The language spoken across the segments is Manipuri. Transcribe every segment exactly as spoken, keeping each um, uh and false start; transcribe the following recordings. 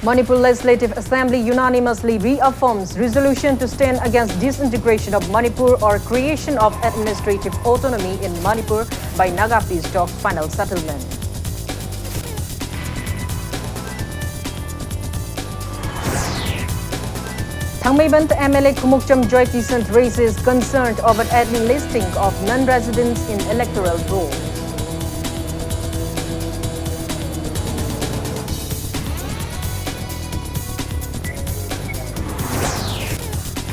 Manipur Legislative Assembly unanimously reaffirms resolution to stand against disintegration of Manipur or creation of administrative autonomy in Manipur by Naga peace talk final settlement. Thangmeiband M L A Khumukcham Joy Kishan raises concern over admin listing of non-residents in electoral roll.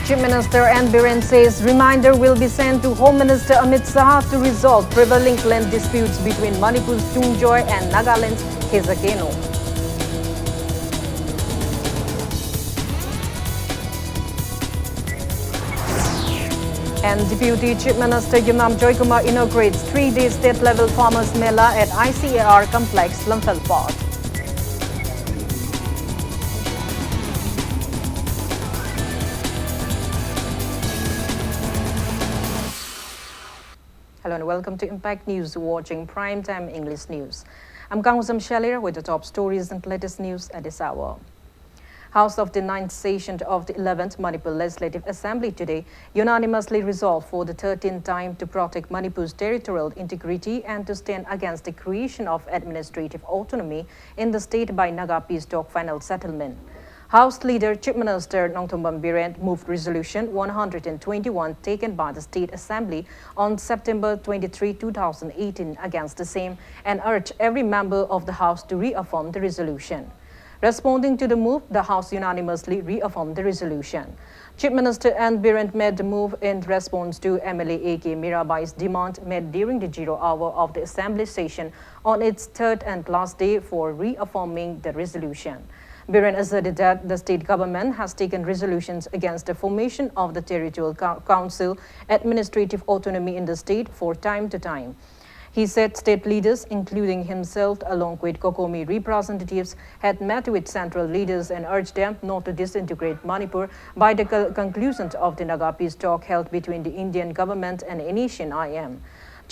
Chief Minister N Biren says reminder will be sent to Home Minister Amit Shah to resolve prevailing land disputes between Manipur's Tungjoy and Nagaland's Khezakeno. And Deputy Chief Minister Yumnam Joykumar inaugurates three-day state-level farmers mela at I C A R complex, Lamphel Park. Hello and welcome to Impact News, watching Prime Time English News. I'm Kangusam Shalir with the top stories and latest news at this hour. House of the ninth session of the eleventh Manipur Legislative Assembly today unanimously resolved for the thirteenth time to protect Manipur's territorial integrity and to stand against the creation of administrative autonomy in the state by Naga peace talk final settlement. House Leader Chief Minister Nongthombam Biren moved Resolution one hundred twenty-one, taken by the State Assembly on September twenty-three, two thousand eighteen, against the same and urged every member of the House to reaffirm the resolution. Responding to the move, the House unanimously reaffirmed the resolution. Chief Minister N Biren made the move in response to M L A A K Mirabai's demand made during the zero hour of the Assembly session on its third and last day for reaffirming the resolution. Biren asserted that the state government has taken resolutions against the formation of the Territorial Cou- Council administrative autonomy in the state for time to time. He said state leaders, including himself, along with COCOMI representatives, had met with central leaders and urged them not to disintegrate Manipur by the co- conclusions of the Naga peace talk held between the Indian government and N S C N I M.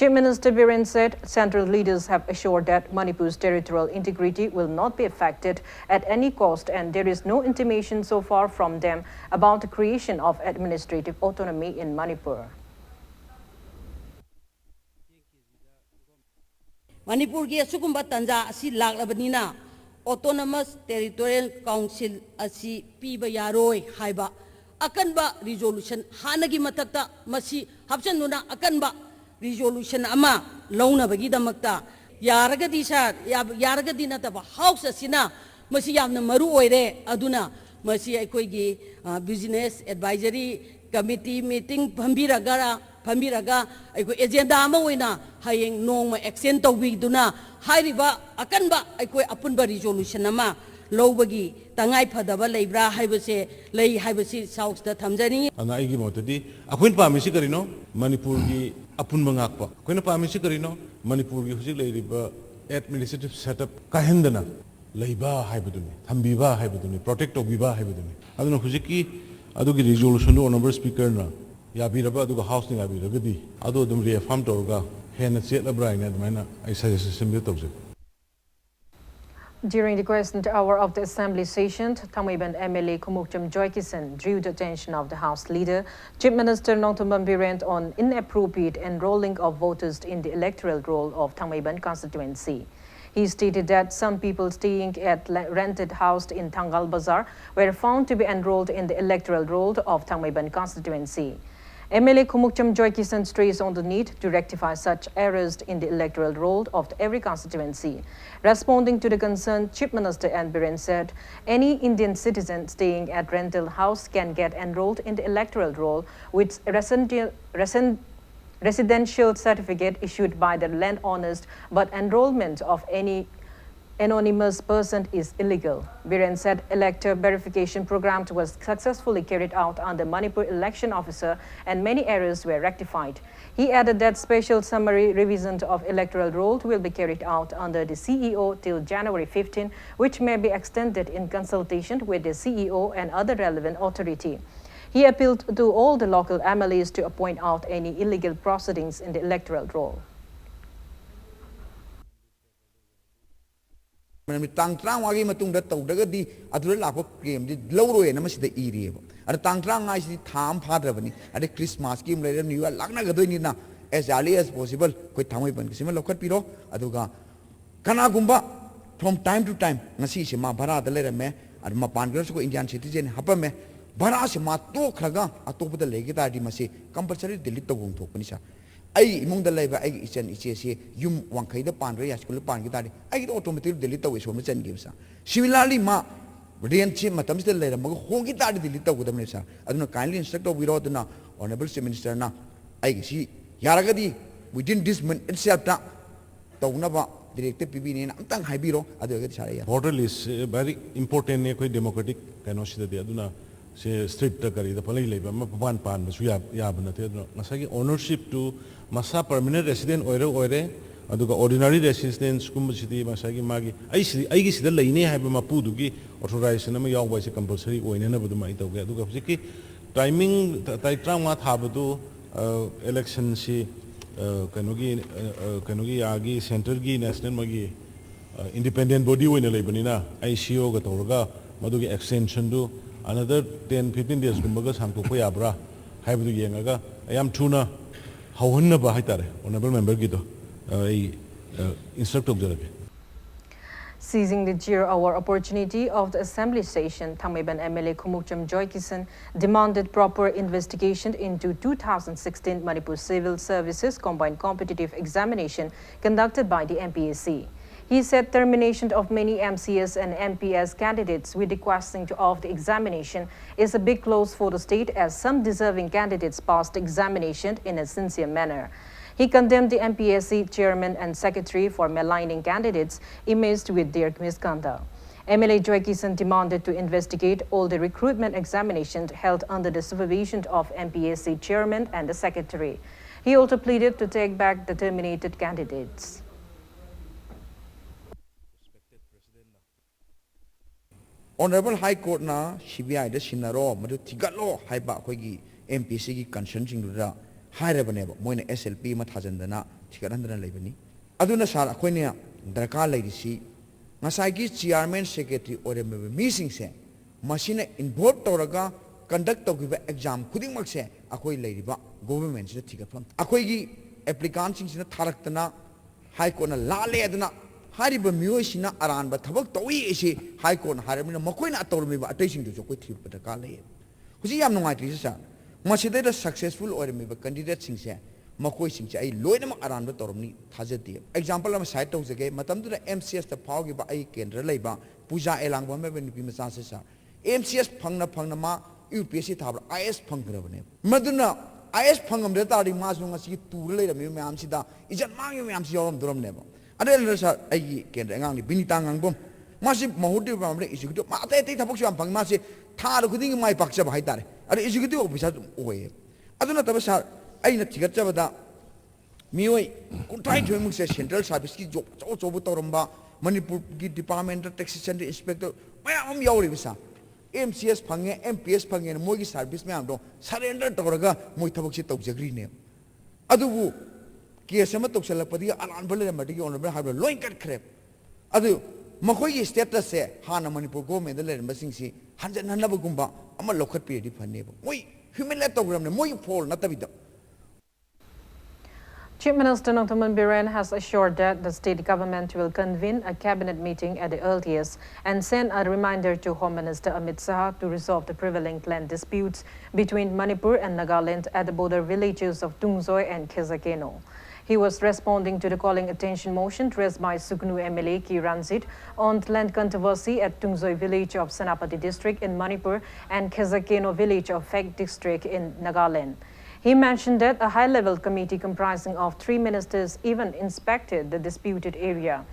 Chief Minister Biren said central leaders have assured that Manipur's territorial integrity will not be affected at any cost, and there is no intimation so far from them about the creation of administrative autonomy in Manipur. ꯃꯅꯤꯄꯨꯔꯒꯤ ꯑꯁꯤꯒꯨꯝꯕ ꯇꯥꯟꯖꯥ ꯑꯁꯤ ꯂꯥꯛꯂꯕꯅꯤꯅ, Autonomous Territorial Council ꯑꯁꯤ ꯄꯤꯕ ꯌꯥꯔꯣꯏ ꯍꯥꯏꯕ ꯑꯀꯟꯕ resolution, ꯍꯥꯟꯅꯒꯤ ꯃꯊꯛꯇ ꯃꯁꯤ ꯍꯥꯞꯆꯤꯟꯗꯨꯅ ꯑꯀꯟꯕ resolution ꯑꯃ ꯂꯧꯅꯕꯒꯤꯗꯃꯛꯇ, ꯌꯥꯔꯒꯗꯤ ꯁꯥꯔ, ꯌꯥ-, ꯌꯥꯔꯒꯗꯤ ꯅꯠꯇꯕ, House ꯑꯁꯤꯅ ꯃꯁꯤ ꯌꯥꯝꯅ ꯃꯔꯨ ꯑꯣꯏꯔꯦ꯫ ꯑꯗꯨꯅ ꯃꯁꯤ ꯑꯩꯈꯣꯏꯒꯤ, ꯑ, Business Advisory Committee meeting ꯐꯝꯕꯤꯔꯒ, ꯐꯝꯕꯤꯔꯒ ꯑꯩꯈꯣꯏ agenda ꯑꯃ ꯑꯣꯏꯅ ꯍꯌꯦꯡ ꯅꯣꯡꯃ extend ꯇꯧꯕꯤꯗꯨꯅ, ꯍꯥꯏꯔꯤꯕ ꯑꯀꯟꯕ ꯑꯩꯈꯣꯏ ꯑꯄꯨꯟꯕ resolution ꯑꯃ ꯂꯧꯕꯒꯤ ꯇꯉꯥꯏ ꯐꯗꯕ ꯂꯩꯕ꯭ꯔꯥ ꯍꯥꯏꯕꯁꯦ, ꯂꯩ ꯍꯥꯏꯕꯁꯤ Houseꯇ ꯊꯝꯖꯅꯤꯡꯏ꯫ ꯑꯗꯨꯅ ꯑꯩꯒꯤ ꯃꯣꯠꯇꯗꯤ ꯑꯩꯈꯣꯏꯅ ꯄꯥꯝꯃꯤꯁꯤ ꯀꯔꯤꯅꯣ? ꯃꯅꯤꯄꯨꯔꯒꯤ ꯑꯄꯨꯟꯕ ꯉꯥꯛꯄ꯫ ꯑꯩꯈꯣꯏꯅ ꯄꯥꯝꯃꯤꯁꯤ ꯀꯔꯤꯅꯣ? ꯃꯅꯤꯄꯨꯔꯒꯤ ꯍꯧꯖꯤꯛ ꯂꯩꯔꯤꯕ administrative setup ꯀꯥꯏꯍꯟꯗꯅ ꯂꯩꯕ ꯍꯥꯏꯕꯗꯨꯅꯤ, ꯊꯝꯕꯤꯕ ꯍꯥꯏꯕꯗꯨꯅꯤ, protect ꯇꯧꯕꯤꯕ ꯍꯥꯏꯕꯗꯨꯅꯤ꯫ ꯑꯗꯨꯅ ꯍꯧꯖꯤꯛꯀꯤ ꯑꯗꯨꯒꯤ resolutionꯗꯨ Honourable Speakerꯅ ꯌꯥꯕꯤꯔꯕ, ꯑꯗꯨꯒ Houseꯅ ꯌꯥꯕꯤꯔꯒꯗꯤ ꯑꯗꯨ ꯑꯗꯨꯝ reaffirm ꯇꯧꯔꯒ ꯍꯦꯟꯅ ꯆꯦꯠꯂꯕ꯭ꯔꯥ ꯍꯥꯏꯅ ꯑꯗꯨꯃꯥꯏꯅ ꯑꯩ suggestion ꯁꯦꯝꯖ ꯇꯧꯖꯩ꯫ During the question hour of the assembly session, Thangmeiban M L A Khumukcham Joykisan drew the attention of the House leader, Chief Minister Nongthombam Biren, on inappropriate enrolling of voters in the electoral roll of Thangmeiban constituency. He stated that some people staying at le-, rented house in Thangal Bazar were found to be enrolled in the electoral roll of Thangmeiban constituency. M L A Khumukcham Joykisan stressed on the need to rectify such errors in the electoral roll of every constituency. Responding to the concern, Chief Minister N Biren said any Indian citizen staying at rental house can get enrolled in the electoral roll with residential, resident, residential certificate issued by the landowners, but enrollment of any anonymous person is illegal. Biren said elector verification program was successfully carried out under Manipur election officer and many errors were rectified. He added that special summary revision of electoral roll will be carried out under the C E O till January fifteen, which may be extended in consultation with the C E O and other relevant authority. He appealed to all the local M L As to point out any illegal proceedings in the electoral roll. ꯃꯔꯝꯗꯤ ꯇꯥꯡ ꯇꯔꯥꯃꯉꯥꯒꯤ ꯃꯇꯨꯡꯗ ꯇꯧꯗ꯭ꯔꯒꯗꯤ ꯑꯗꯨꯗ ꯂꯥꯛꯄ ꯀ꯭ꯂꯦꯝꯗꯤ ꯂꯧꯔꯣꯏꯅ ꯃꯁꯤꯗ ꯏꯔꯤꯑꯕ꯫ ꯑꯗ ꯇꯥꯡ ꯇꯔꯥꯃꯉꯥꯁꯤꯗꯤ ꯊꯥ ꯑꯃ ꯐꯥꯗ꯭ꯔꯕꯅꯤ꯫ ꯑꯗꯩ ꯈ꯭ꯔꯤꯁꯃꯥꯁꯀꯤ ꯑꯃ ꯂꯩꯔꯦ, ꯅ꯭ꯌꯨ ꯏꯌꯥꯔ ꯂꯥꯛꯅꯒꯗꯣꯏꯅꯤꯅ, as early as possible ꯑꯩꯈꯣꯏ ꯊꯥꯡꯃꯩꯕꯟꯒꯤꯁꯤꯃ ꯂꯧꯈꯠꯄꯤꯔꯣ꯫ ꯑꯗꯨꯒ ꯀꯅꯥꯒꯨꯝꯕ from time to time, ꯉꯁꯤꯁꯦ ꯃꯥ ꯚꯔꯥꯗ ꯂꯩꯔꯝꯃꯦ, ꯑꯗꯨ ꯃꯄꯥꯟꯒꯤꯗꯁꯨ ꯑꯩꯈꯣꯏ ꯏꯟꯗꯤꯌꯥꯟ ꯁꯤꯇꯤꯖꯦꯟ ꯍꯥꯞꯄꯝꯃꯦ, ꯚꯔꯥꯁꯦ ꯃꯥ ꯇꯣꯛꯈ꯭ꯔꯒ ꯑꯇꯣꯞꯄꯗ ꯂꯩꯒꯦ ꯇꯥꯔꯗꯤ ꯃꯁꯤ ꯀꯝꯄꯜꯁꯔꯤ ꯗꯤꯂꯤꯠ ꯇꯧꯐꯝ ꯊꯣꯛꯄꯅꯤ ꯁꯥꯔ꯫ ꯑꯩ ꯏꯃꯨꯡꯗ ꯂꯩꯕ ꯑꯩꯒꯤ ꯏꯆꯟ ꯏꯆꯦꯁꯤ ꯌꯨꯝ ꯋꯥꯡꯈꯩꯗ ꯄꯥꯟꯈ꯭ꯔꯦ, ꯌꯥꯏꯁ꯭ꯀꯨꯜꯗ ꯄꯥꯟꯈꯤ ꯇꯥꯔꯗꯤ ꯑꯩꯒꯤꯗꯤ ꯑꯣꯇꯣꯃꯦꯇꯤꯛ ꯗꯤꯂꯤꯠ ꯇꯧꯋꯦ ꯁꯣꯝꯗ ꯆꯟꯈꯤꯕ ꯁꯥꯔ꯫ ꯁꯤꯃꯤꯂꯥꯔꯂꯤ ꯃꯥ ꯔꯦꯟꯠꯁꯤ ꯃꯇꯝꯁꯤꯗ ꯂꯩꯔꯝꯃꯒ ꯍꯣꯡꯈꯤ ꯇꯥꯔꯗꯤ ꯗꯤꯂꯤꯠ ꯇꯧꯒꯗꯕꯅꯦ ꯁꯥꯔ꯫ ꯑꯗꯨꯅ kindly instruct ꯇꯧꯕꯤꯔꯣ꯫ ꯑꯗꯨꯅ ꯑꯣꯅꯔꯦꯕꯜ ꯆꯤꯐ ꯃꯤꯅꯤꯁꯇꯔꯅ ꯑꯩꯒꯤꯁꯤ ꯌꯥꯔꯒꯗꯤ within this month itself ꯇ ꯇꯧꯅꯕ ꯗꯤꯔꯦꯛꯇꯤꯚ ꯄꯤꯕꯤꯅꯦꯅ ꯑꯝꯇꯪ ꯍꯥꯏꯕꯤꯔꯣ꯫ ꯑꯗꯨ ꯑꯣꯏꯔꯒꯗꯤ ꯁꯥꯔ ꯑꯩ ꯌꯥꯔꯦ꯫ Voter list very important ꯅꯤ ꯑꯩꯈꯣꯏ democratic ꯀꯩꯅꯣꯁꯤꯗꯗꯤ꯫ ꯑꯗꯨꯅ ꯁꯦ ꯁ꯭ꯇ꯭ꯔꯤꯠꯇ ꯀꯔꯤꯗ ꯄꯪꯂꯩ ꯂꯩꯕ ꯑꯃ ꯄꯪꯄꯥꯟ ꯄꯥꯟꯕꯁꯨ ꯌꯥꯕ ꯅꯠꯇꯦ꯫ ꯑꯗꯨꯅ ꯉꯁꯥꯏꯒꯤ ownership ꯇꯨ ꯃꯁꯥ permanent resident ꯑꯣꯏꯔ ꯑꯣꯏꯔꯦ, ꯑꯗꯨꯒ ordinary residence ꯀꯨꯝꯕꯁꯤꯗꯤ ꯉꯁꯥꯏꯒꯤ ꯃꯥꯒꯤ ꯑꯩ ꯁꯤꯗꯤ ꯑꯩꯒꯤ ꯁꯤꯗ ꯂꯩꯅꯤ ꯍꯥꯏꯕ ꯃꯄꯨꯗꯨꯒꯤ authorization ꯑꯃ ꯌꯥꯎꯕ ꯍꯥꯏꯁꯦ compulsory ꯑꯣꯏꯅꯅꯕ ꯑꯗꯨꯃꯥꯏꯅ ꯇꯧꯒꯦ꯫ ꯑꯗꯨꯒ ꯍꯧꯖꯤꯛꯀꯤ timing ꯇꯥꯔꯤꯛ ꯇꯔꯥꯃꯉꯥ ꯊꯥꯕꯗꯨ election ꯁꯤ ꯀꯩꯅꯣꯒꯤ ꯀꯩꯅꯣꯒꯤ ꯑꯥꯒꯤ centre ꯒꯤ national ꯃꯣꯏꯒꯤ independent body ꯑꯣꯏꯅ ꯂꯩꯕꯅꯤꯅ ꯑꯩ C E O ꯒ ꯇꯧꯔꯒ ꯃꯗꯨꯒꯤ extension ꯗꯨ another ten fifteen days ꯀꯨꯝꯕꯒ ꯁꯥꯡꯗꯣꯛꯄ ꯌꯥꯕ꯭ꯔꯥ ꯍꯥꯏꯕꯗꯨ ꯌꯦꯡꯉꯒ ꯌꯥꯝ ꯊꯨꯅ ꯍꯧꯍꯟꯅꯕ ꯍꯥꯏꯇꯥꯔꯦ honourable member ꯒꯤꯗꯣ ꯑꯩ instruct ꯇꯧꯖꯔꯒꯦ꯫ Seizing the zero hour opportunity of the assembly session, Thangmeiban M L A Khumukcham Joykisan demanded proper investigation into two thousand sixteen Manipur Civil Services Combined Competitive Examination conducted by the M P S C. He said termination of many M C S and M P S candidates with the questioning of the examination is a big loss for the state, as some deserving candidates passed the examination in a sincere manner. He condemned the M P S C chairman and secretary for maligning candidates imaged with their misconduct. M L A Joykisan demanded to investigate all the recruitment examinations held under the supervision of M P S C chairman and the secretary. He also pleaded to take back the terminated candidates. Honourable High Courtꯅ C B Iꯗ ꯁꯤꯟꯅꯔꯣ, ꯃꯗꯨ ꯊꯤꯒꯠꯂꯣ ꯍꯥꯏꯕ ꯑꯩꯈꯣꯏꯒꯤ M P Cꯒꯤ concernꯁꯤꯡꯗꯨꯗ ꯍꯥꯏꯔꯕꯅꯦꯕ꯫ ꯃꯣꯏꯅ S L P ꯑꯃ ꯊꯥꯖꯟꯗꯅ ꯊꯤꯒꯠꯍꯟꯗꯅ ꯂꯩꯕꯅꯤ꯫ ꯑꯗꯨꯅ sir, ꯑꯩꯈꯣꯏꯅ ꯗꯔꯀꯥꯔ ꯂꯩꯔꯤꯁꯤ ꯉꯁꯥꯏꯒꯤ chairman secretary ꯑꯣꯏꯔꯝꯃꯤꯕ ꯃꯤꯁꯤꯡꯁꯦ ꯃꯁꯤꯅ involve ꯇꯧꯔꯒ conduct ꯇꯧꯈꯤꯕ exam ꯈꯨꯗꯤꯡꯃꯛꯁꯦ ꯑꯩꯈꯣꯏ ꯂꯩꯔꯤꯕ governmentꯁꯤꯗ ꯊꯤꯒꯠꯐꯝ꯫ ꯑꯩꯈꯣꯏꯒꯤ applicantꯁꯤꯡꯁꯤꯅ ꯊꯥꯔꯛꯇꯅ High Courtꯅ ꯂꯥꯜꯂꯦ ꯑꯗꯨꯅ ꯍꯥꯏꯔꯤꯕ ꯃꯤꯑꯣꯏꯁꯤꯅ ꯑꯔꯥꯟꯕ ꯊꯕꯛ ꯇꯧꯏ ꯑꯁꯤ High Courtꯅ ꯍꯥꯏꯔꯕꯅꯤꯅ ꯃꯈꯣꯏꯅ ꯇꯧꯔꯝꯃꯤꯕ ꯑꯇꯩꯁꯤꯡꯗꯨꯁꯨ ꯑꯩꯈꯣꯏ ꯊꯤꯕ ꯗꯔꯀꯥꯔ ꯂꯩꯌꯦꯕ꯫ ꯍꯧꯖꯤꯛ ꯌꯥꯝ ꯅꯨꯡꯉꯥꯏꯇ꯭ꯔꯤꯁꯦ sir, ꯃꯁꯤꯗꯩꯗ successful ꯑꯣꯏꯔꯝꯃꯤꯕ candidateꯁꯤꯡꯁꯦ, ꯃꯈꯣꯏꯁꯤꯡꯁꯦ ꯑꯩ ꯂꯣꯏꯅꯃꯛ ꯑꯔꯥꯟꯕ ꯇꯧꯔꯝꯅꯤ ꯊꯥꯖꯗꯦ꯫ Example ꯑꯃ cite ꯇꯧꯖꯒꯦ꯫ ꯃꯇꯝꯗꯨꯗ M C Sꯇ ꯐꯥꯎꯈꯤꯕ ꯑꯩꯒꯤ ꯀꯦꯟꯗ꯭ꯔ ꯂꯩꯕ ꯄꯨꯖꯥ ꯑꯦꯂꯥꯡꯕꯝ ꯍꯥꯏꯕ ꯅꯨꯄꯤ ꯃꯆꯥꯁꯦ sir, M C S ꯐꯪꯅ ꯐꯪꯅ ꯃꯥ U P S C ꯊꯥꯕꯗ I A S ꯐꯪꯈ꯭ꯔꯕꯅꯦꯕ꯫ ꯃꯗꯨꯅ I A S ꯐꯪꯉꯝꯗ ꯇꯥꯔꯗꯤ ꯃꯥꯁꯨ ꯉꯁꯤꯒꯤ ꯇꯨꯔ ꯂꯩꯔꯝꯃꯤꯕ ꯃꯌꯥꯝꯁꯤꯗ, ꯏꯖꯠ ꯃꯥꯡꯉꯤꯕ ꯃꯌꯥꯝꯁꯤ ꯌꯥꯎꯔꯝꯗꯣꯔꯝꯅꯦꯕ꯫ ꯑꯗꯩ ꯑꯗꯨꯗ sir, ꯑꯩꯒꯤ ꯀꯦꯟꯗ꯭ꯔ ꯑꯉꯥꯡꯅꯤ ꯕꯤꯅꯤꯇꯥ ꯉꯥꯡꯕꯝ, ꯃꯥꯁꯤ ꯃꯍꯨꯠ departmentꯗ executive, ꯃꯥ ꯑꯇꯩ ꯑꯇꯩ ꯊꯕꯛꯁꯨ ꯌꯥꯝ ꯐꯪꯉꯤ, ꯃꯥꯁꯤ ꯊꯥꯗ ꯈꯨꯗꯤꯡꯒꯤ ꯃꯥꯏ ꯄꯥꯛꯆꯕ ꯍꯥꯏꯇꯥꯔꯦ꯫ ꯑꯗ executive officer ꯑꯗꯨꯝ ꯑꯣꯏꯌꯦꯕ꯫ ꯑꯗꯨ ꯅꯠꯇꯕ sir, ꯑꯩꯅ ꯊꯤꯒꯠꯆꯕꯗ ꯃꯤꯑꯣꯏ ꯀꯨꯟꯊ꯭ꯔꯥꯅꯤꯊꯣꯏꯃꯨꯛꯁꯦ central serviceꯀꯤ job ꯑꯆꯧ ꯑꯆꯧꯕ ꯇꯧꯔꯝꯕ, ꯃꯅꯤꯄꯨꯔꯒꯤ departmentꯇ taxationꯗ inspector ꯃꯌꯥꯝ ꯑꯃ ꯌꯥꯎꯔꯤꯕ sir꯫ M C S ꯐꯪꯉꯦ, M P S ꯐꯪꯉꯦꯅ ꯃꯣꯏꯒꯤ service ꯃꯌꯥꯝꯗꯣ surrender ꯇꯧꯔꯒ ꯃꯣꯏ ꯊꯕꯛꯁꯦ ꯇꯧꯖꯈ꯭ꯔꯤꯅꯦꯕ꯫ ꯑꯗꯨꯕꯨ case ꯑꯃ ꯇꯧꯁꯜꯂꯛꯄꯗꯒꯤ ꯑꯔꯥꯟꯕ ꯂꯩꯔꯝꯕꯗꯒꯤ honourable ꯍꯥꯏꯕ ꯂꯣꯏ ꯀꯠꯈ꯭ꯔꯦ꯫ ꯑꯗꯨ ꯃꯈꯣꯏꯒꯤ statusꯁꯦ ꯍꯥꯟꯅ ꯃꯅꯤꯄꯨꯔ governmentꯗ ꯂꯩꯔꯝꯕꯁꯤꯡꯁꯤ ꯍꯟꯖꯟꯍꯟꯅꯕꯒꯨꯝꯕ ꯑꯃ ꯂꯧꯈꯠꯄꯤꯔꯗꯤ ꯐꯅꯦꯕ꯫ ꯃꯣꯏ humiliate ꯇꯧꯈ꯭ꯔꯕꯅꯦ, ꯃꯣꯏꯒꯤ fault ꯅꯠꯇꯕꯤꯗ꯫ Chief Minister Nongthaman Biren has assured that the state government will convene a cabinet meeting at the earliest and send a reminder to Home Minister Amit Shah to resolve the prevailing land disputes between Manipur and Nagaland at the border villages of Tungjoy and Khezakeno. He was responding to the calling attention motion raised by Sugnu M L A K Ranjit on land controversy at Tungjoy village of Senapati district in Manipur and Khezakeno village of Phek district in Nagaland. He mentioned that a high-level committee comprising of three ministers even inspected the disputed area.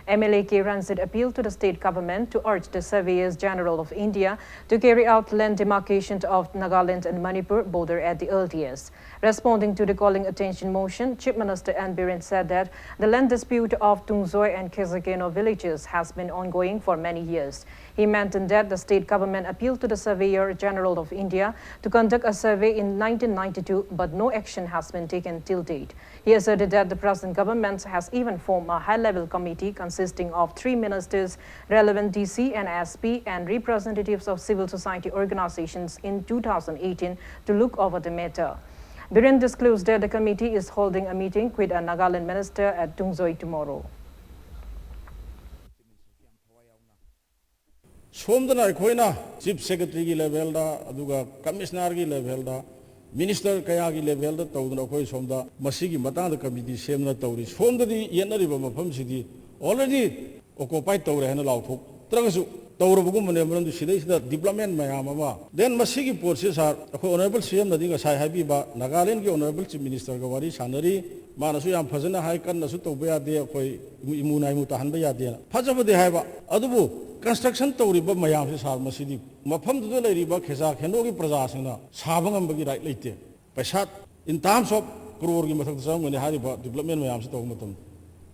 M L A K Ranjit appealed to the state government to urge the Surveyors General of India to carry out land demarcation of Nagaland and Manipur border at the earliest. Responding to the calling attention motion, Chief Minister N Biren said that the land dispute of Tungjoy and Khezakeno villages has been ongoing for many years. He maintained that the state government appealed to the Surveyor General of India to conduct a survey in nineteen ninety-two, but no action has been taken till date. He asserted that the present government has even formed a high-level committee consisting of three ministers, relevant D C and S P, and representatives of civil society organizations in two thousand eighteen to look over the matter. Biren disclosed that the committee is holding a meeting with a Nagaland minister at Tungjoy tomorrow. ꯁꯣꯝꯗꯅ ꯑꯩꯈꯣꯏꯅ ꯆꯤꯐ ꯁꯦꯀ꯭ꯔꯦꯇꯔꯤꯒꯤ ꯂꯦꯚꯦꯜꯗ, ꯑꯗꯨꯒ ꯀꯃꯤꯁꯅꯔꯒꯤ ꯂꯦꯚꯦꯜꯗ, ꯃꯤꯅꯤꯁꯇꯔ ꯀꯌꯥꯒꯤ ꯂꯦꯚꯦꯜꯗ ꯇꯧꯗꯅ ꯑꯩꯈꯣꯏ ꯁꯣꯝꯗ ꯃꯁꯤꯒꯤ ꯃꯇꯥꯡꯗ ꯀꯃꯤꯇꯤ ꯁꯦꯝꯗꯅ ꯇꯧꯔꯤ꯫ ꯁꯣꯝꯗꯗꯤ ꯌꯦꯠꯅꯔꯤꯕ ꯃꯐꯝꯁꯤꯗꯤ already occupied ꯇꯧꯔꯦ ꯍꯥꯏꯅ ꯂꯥꯎꯊꯣꯛꯇ꯭ꯔꯒꯁꯨ ꯇꯧꯔꯕꯒꯨꯝꯕꯅꯦ꯫ ꯃꯔꯝꯗꯤ ꯁꯤꯗꯩꯁꯤꯗ ꯗꯤꯕ꯭ꯂꯞꯃꯦꯟ ꯃꯌꯥꯝ ꯑꯃ, then ꯃꯁꯤꯒꯤ ꯄꯣꯠꯁꯤ ꯁꯥꯔ, ꯑꯩꯈꯣꯏ ꯑꯣꯅꯔꯦꯕꯜ ꯁꯤ ꯑꯦꯝꯅꯗꯤ ꯉꯁꯥꯏ ꯍꯥꯏꯕꯤꯕ, ꯅꯥꯒꯥꯂꯦꯟꯒꯤ ꯑꯣꯅꯔꯦꯕꯜ ꯆꯤꯐ ꯃꯤꯅꯤꯁꯇꯔꯒ ꯋꯥꯔꯤ ꯁꯥꯟꯅꯔꯤ꯫ ꯃꯥꯅꯁꯨ ꯌꯥꯝ ꯐꯖꯅ ꯍꯥꯏ, ꯀꯟꯅꯁꯨ ꯇꯧꯕ ꯌꯥꯗꯦ, ꯑꯩꯈꯣꯏ ꯏꯃꯨ ꯅꯥꯏꯃꯨ ꯇꯥꯍꯟꯕ ꯌꯥꯗꯦꯅ꯫ ꯐꯖꯕꯗꯤ ꯍꯥꯏꯕ, ꯑꯗꯨꯕꯨ ꯀꯟꯁꯇ꯭ꯔꯛꯁꯟ ꯇꯧꯔꯤꯕ ꯃꯌꯥꯝꯁꯦ ꯁꯥꯔ, ꯃꯁꯤꯗꯤ ꯃꯐꯝꯗꯨꯗ ꯂꯩꯔꯤꯕ ꯈꯦꯖꯥ ꯈꯦꯟꯗꯣꯒꯤ ꯄ꯭ꯔꯖꯥꯁꯤꯡꯅ ꯁꯥꯕ ꯉꯝꯕꯒꯤ ꯔꯥꯏꯠ ꯂꯩꯇꯦ꯫ ꯄꯩꯁꯥ in terms of ꯀ꯭ꯔꯣꯔꯒꯤ ꯃꯊꯛꯇ ꯆꯪꯉꯝꯒꯅꯤ ꯍꯥꯏꯔꯤꯕ ꯗꯤꯕ꯭ꯂꯞꯃꯦꯟ ꯃꯌꯥꯝꯁꯤ ꯇꯧꯕ ꯃꯇꯝꯗ꯫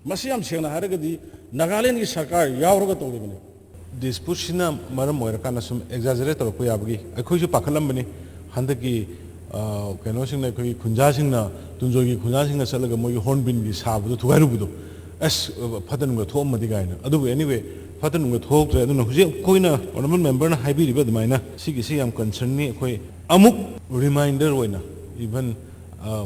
ꯃꯁꯤ ꯌꯥꯝ ꯁꯦꯡꯅ ꯍꯥꯏꯔꯒꯗꯤ ꯅꯥꯒꯥꯂꯦꯟꯒꯤ ꯁꯔꯀꯥꯔ ꯌꯥꯎꯔꯒ ꯇꯧꯔꯤꯕꯅꯤ꯫ ꯗꯤꯁꯄ꯭ꯌꯨꯠꯁꯤꯅ ꯃꯔꯝ ꯑꯣꯏꯔꯀꯥꯟꯗ ꯁꯨꯝ ꯑꯦꯛꯖꯥꯖꯔꯦꯠ ꯇꯧꯔꯛꯄ ꯌꯥꯕꯒꯤ ꯑꯩꯈꯣꯏꯁꯨ ꯄꯥꯈꯠꯂꯝꯕꯅꯤ꯫ ꯍꯟꯗꯛꯀꯤ ꯑ, ꯀꯩꯅꯣꯁꯤꯡꯅ, ꯑꯩꯈꯣꯏꯒꯤ ꯈꯨꯟꯖꯥꯁꯤꯡꯅ, ꯇꯨꯡꯖꯣꯏꯒꯤ ꯈꯨꯟꯖꯥꯁꯤꯡꯅ ꯆꯠꯂꯒ ꯃꯣꯏꯒꯤ ꯍꯣꯔꯟꯕꯤꯜꯒꯤ ꯁꯥꯕꯗꯣ ꯊꯨꯒꯥꯏꯔꯨꯕꯗꯣ, ꯑꯁ, ꯐꯠꯇ ꯅꯨꯡꯗ ꯊꯣꯛꯑꯝꯃꯗꯤ ꯀꯥꯏꯅ꯫ ꯑꯗꯨꯕꯨ anyway, ꯐꯠꯇ ꯅꯨꯡꯗ ꯊꯣꯛꯇ꯭ꯔꯦ꯫ ꯑꯗꯨꯅ ꯍꯧꯖꯤꯛ ꯑꯩꯈꯣꯏꯅ ꯑꯣꯅꯔꯦꯕꯜ ꯃꯦꯝꯕꯔꯅ ꯍꯥꯏꯕꯤꯔꯤꯕ ꯑꯗꯨꯃꯥꯏꯅ ꯁꯤꯒꯤꯁꯤ ꯌꯥꯝ ꯀꯟꯁꯔꯟꯅꯤ꯫ ꯑꯩꯈꯣꯏ ꯑꯃꯨꯛ ꯔꯤꯃꯥꯏꯟꯗꯔ ꯑꯣꯏꯅ ꯏꯚꯟ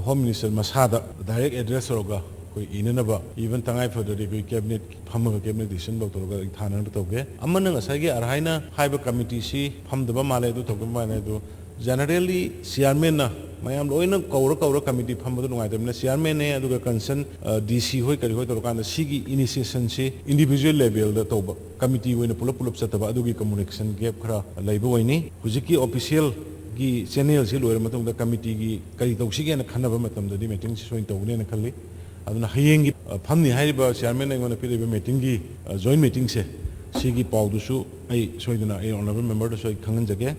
ꯍꯣꯝ ꯃꯤꯅꯤꯁꯇꯔ ꯃꯁꯥꯗ ꯗꯥꯏꯔꯦꯛ ꯑꯦꯗ꯭ꯔꯦꯁ ꯇꯧꯔꯒ ꯑꯩꯈꯣꯏ ꯏꯅꯅꯕ, ꯏꯚꯟ ꯇꯉꯥꯏ ꯐꯗ꯭ꯔꯗꯤ ꯑꯩꯈꯣꯏ ꯀꯦꯕꯤꯅꯦꯠ ꯐꯝꯃꯒ ꯀꯦꯕꯤꯅꯦꯠ ꯗꯤꯁꯤꯖꯟ ꯂꯧꯊꯣꯔꯒ ꯑꯩ ꯊꯥꯅꯅꯕ ꯇꯧꯒꯦ꯫ ꯑꯃꯅ ꯉꯁꯥꯏꯒꯤ ꯑꯔꯍꯥꯏꯅ ꯍꯥꯏꯕ ꯀꯃꯤꯇꯤꯁꯤ ꯐꯝꯗꯕ ꯃꯥꯜꯂꯦ, ꯑꯗꯨ ꯇꯧꯗꯕ ꯃꯥꯜꯂꯦ꯫ ꯑꯗꯨ ꯖꯦꯅꯔꯦꯜꯂꯤ ꯆꯤꯌꯥꯔꯃꯦꯟꯅ ꯃꯌꯥꯝ ꯂꯣꯏꯅ ꯀꯧꯔ ꯀꯧꯔ ꯀꯃꯤꯇꯤ ꯐꯝꯕꯗꯣ ꯅꯨꯡꯉꯥꯏꯇꯕꯅꯤꯅ ꯆꯤꯌꯥꯔꯃꯦꯟꯅꯦ, ꯑꯗꯨꯒ ꯀꯟꯁꯔꯟ ꯗꯤ ꯁꯤ ꯍꯣꯏ ꯀꯔꯤ ꯍꯣꯏ ꯇꯧꯔꯀꯥꯟꯗ ꯁꯤꯒꯤ ꯏꯅꯤꯁꯤꯌꯦꯁꯟꯁꯤ ꯏꯟꯗꯤꯕꯤꯖꯨꯋꯦꯜ ꯂꯦꯚꯦꯜꯗ ꯇꯧꯕ, ꯀꯃꯤꯇꯤ ꯑꯣꯏꯅ ꯄꯨꯂꯞ ꯄꯨꯂꯞ ꯆꯠꯇꯕ, ꯑꯗꯨꯒꯤ ꯀꯝꯃꯨꯅꯤꯀꯦꯁꯟ ꯒꯦꯞ ꯈꯔ ꯂꯩꯕ ꯑꯣꯏꯅꯤ꯫ ꯍꯧꯖꯤꯛꯀꯤ ꯑꯣꯐꯤꯁꯤꯌꯦꯜꯒꯤ ꯆꯦꯅꯦꯜꯁꯤ ꯂꯣꯏꯔ ꯃꯇꯨꯡꯗ ꯀꯃꯤꯇꯤꯒꯤ ꯀꯔꯤ ꯇꯧꯁꯤꯒꯦꯅ ꯈꯟꯅꯕ ꯃꯇꯝꯗꯗꯤ ꯃꯤꯇꯤꯡꯁꯤ ꯁꯣꯏꯅ ꯇꯧꯒꯅꯦꯅ ꯈꯜꯂꯤ꯫ ꯑꯗꯨꯅ ꯍꯌꯦꯡꯒꯤ ꯑ, ꯐꯝꯅꯤ ꯍꯥꯏꯔꯤꯕ ꯆꯤꯌꯥꯔꯃꯦꯟꯅ ꯑꯩꯉꯣꯟꯗ ꯄꯤꯔꯛꯏꯕ ꯃꯤꯇꯤꯡꯒꯤ, ꯑ, ꯖꯣꯏꯟ ꯃꯤꯇꯤꯡꯁꯦ, ꯁꯤꯒꯤ ꯄꯥꯎꯗꯨꯁꯨ ꯑꯩ ꯁꯣꯏꯗꯅ ꯑꯩ ꯑꯣꯅꯔꯦꯕꯜ ꯃꯦꯝꯕꯔꯗꯁꯨ ꯑꯩ ꯈꯪꯍꯟꯖꯒꯦ꯫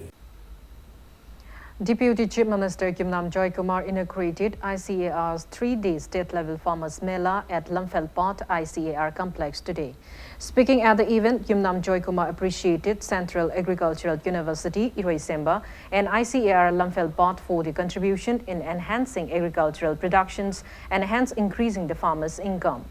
Deputy Chief Minister Yumnam Joykumar inaugurated I C A R's three-day state-level Farmers Mela at Lamphel Part I C A R complex today. Speaking at the event, Yumnam Joykumar appreciated Central Agricultural University, Iroi Semba, and I C A R Lamphel Part for the contribution in enhancing agricultural productions and hence increasing the farmers' income.